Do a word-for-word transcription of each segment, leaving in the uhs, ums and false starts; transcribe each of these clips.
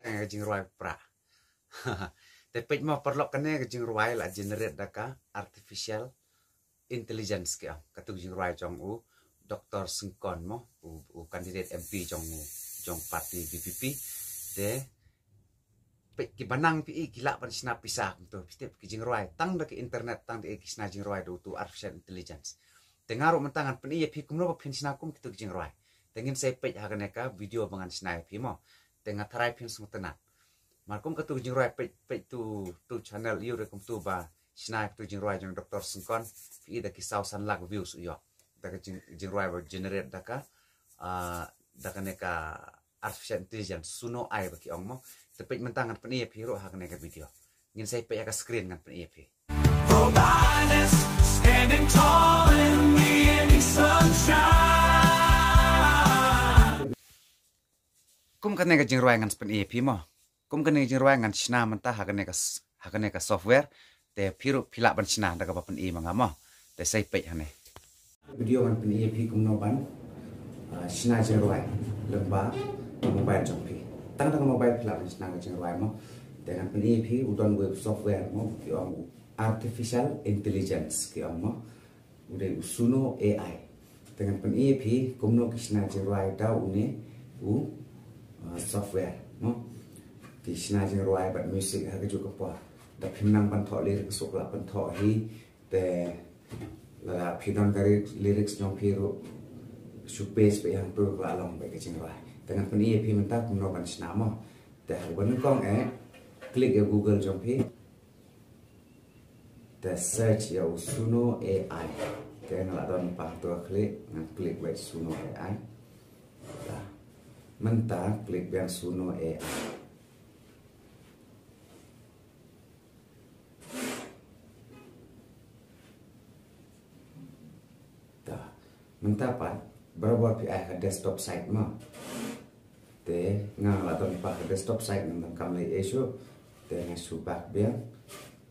Ka jingrwai pra. Te peit mo paralok, kane ka jingrwai la generate da ka artificial intelligence ki ong. Katu ka jingrwai jong u Doctor Syngkon mo, u, u candidate M P jong u, jong party V P P. Te peit ki banang phi i ki lah ban shna pisa kumtu. Phi tip ki jingrwai tang da ki internet, tang da ki shna jingrwai da utu artificial intelligence. Te nga ruh mynta ngan pyni ïa phi kumno ba phin shna kum kitu ki jingrwai. Te ngin sa ïa peit ha kane ka video ba ngan shna ïa phi mo. Te nga tharai phin sngewtynnat. Mar kum katu ka jingrwai peit, peit tu, tu channel ïa u re kumtu ba shna ïa katu ka jingrwai jong Doctor Syngkon, phi i da ki saw san lak views u ïoh. Da ka jing, jingrwai ba generate da ka, ah, da kane ka artificial intelligence, Suno A I ba ki ong mo. Te peit mynta ngan pyni ïa phi ruh ha kane ka video. Ngin sa ïa peit ha ka screen ngan pyni ïa phi. Providence, standing tall in the evening sunshine. Kum kane ka jingrwai ngan sa pyni ïa phi mo. Kum kane ka jingrwai ngan shna mynta ha kane ka s-, ha kane ka software. Te phi ruh phi lah ban shna da kaba pyni ma nga mo. Te sa ïa peit hangne. Video ngan pyni ïa phi kumno ban, ah, shna jingrwai lyngba ka mobile jong phi. Tang da ka mobile phi lah ban shna ka jingrwai mo. Te ngan pyni ïa phi u don wei software mo, ki ong u artificial intelligence ki ong mo. U dei u Suno A I. Te ngan pyni ïa phi kumno ki shna jingrwai da une u, ah, software mo. Ki shna jingrwai bad music ha kajuh ka por. Da phim nang ban thoh lyrics ruh lah ban thoh hi. Te lada phi don ka lyrics jong phi ruh shu paste beit hangtu ka la long beit ka jingrwai. Te ngan pyni ïa phi mynta kumno ban shna mo. Te ha kaba nyngkong eh click ïa Google jong phi. Te search ïa u Suno A I. Te nga la don pat hangtu click, ngan click beit Suno A I. Mynta click biang Suno A I. Ta. Mynta pat barabor phi ai ha ka desktop site mo. Te nga la don pat ha ka desktop site, ngan donkam lei ei shuh. Te nga shu back biang.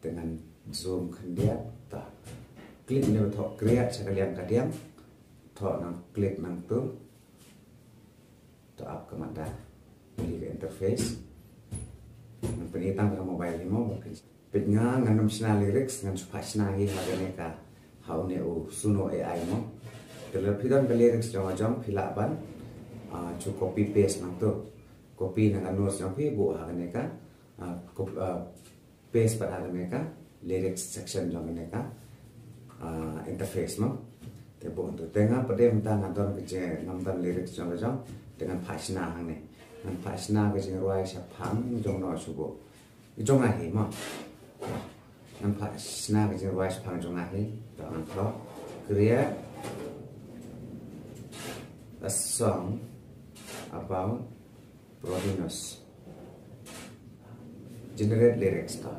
Te ngan zoom khyndiat. Ta. Click ne ba thoh create sha ka liang ka diang. Thoh nang click nangtu. To ap ka mada. Peit ka interface. Ngan pyni tang ka mobile hi mo. Peit nga ngan ym shna lyrics, ngan shu phah shna hi ha kane ka, ha une u Suno A I mo. Te lada phi don ka lyrics jong nga jong phi lah ban, ah, shu copy paste nangtu. Copy na ka notes jong phi buh ha kane ka, ah, cop-, ah, paste pat ha kane ka lyrics section jong kane ka, ah, interface mo. Te buh hangtu. Te nga pat de mynta nga don ka jing, ngam don lyrics jong ka jong. Te ngan phah shna hangne. Ngan phah shna ka jingrwai shaphang jong no shu buh. Jong nga hi mo. Ngan phah shna ka jingrwai shaphang jong nga hi. To ngan thoh. Create a song about Providence. Generate lyrics to.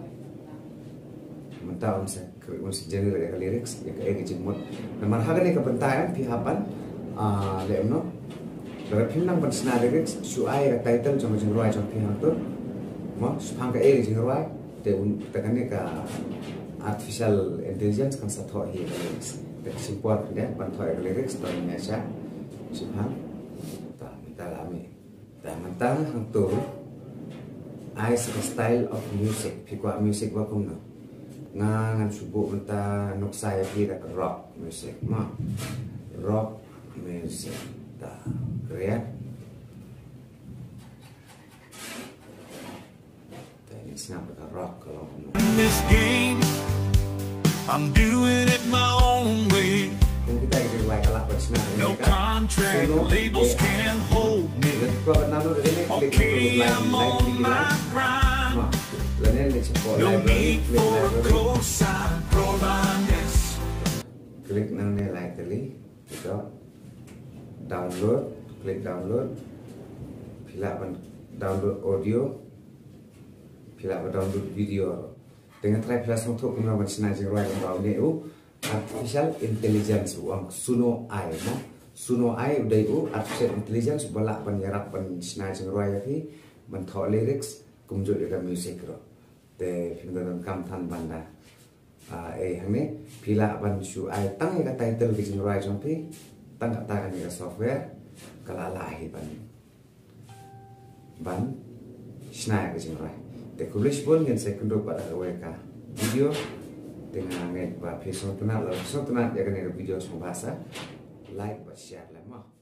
Mynta un sa, un sa generate ka lyrics ïa kaei ka jingmut. Namar ha kane ka bynta em phi hap ban, ah, leh kumno. Lada phim nang ban shna lyrics, shu ai ka title jong ka jingrwai jong phi hangtu. Mo, shaphang kaei ka jingrwai, te un, te kane ka artificial intelligence kan sa thoh hi ka lyrics. Te ka shim por khyndiat ban thoh ïa ka lyrics, to ngin ïa shah shaphang. To mynta la mih. Te mynta hangtu ai sa ka style of music, phi kwah music ba kumno. Nga ngan shu buh mynta nuksa ïa phi da ka rock music mo. Rock music. Ta, create. Te ngin sngap da ka rock ka long kumno. In this game, I'm doing it my own way. Kum kita ki jingrwai ka lah ban shna. No contract, no labels can hold me. Okay, I'm on my grind. No need for cosign, Providence. Click nangne, Lightly. Ito. Download, click download. Phi lah ban download audio. Phi lah ban download video. Te nga tharai phi la sngewthuh kumno ban shna jingrwai lyngba une u artificial intelligence, u ong Suno A I mo. Suno A I u dei u artificial intelligence uba lah ban ïarap ban shna jingrwai ïa phi, ban thoh lyrics, kumjuh ïa ka music ruh. Te phim da donkam than ban da, ah, ei hangne, phi lah ban shu ai tang ïa ka title ka jingrwai jong phi, tang kata kane ka software ka la lah hi ban, ban na ïa ka jingrwai. Te khublei shibun, ngin sa ïakynduh pat ha kawei ka video. Te nga ngeit ba phi sngewtynnat, lada phi sngewtynnat ïa kane ka video sngewbha sa like bad share lem mo.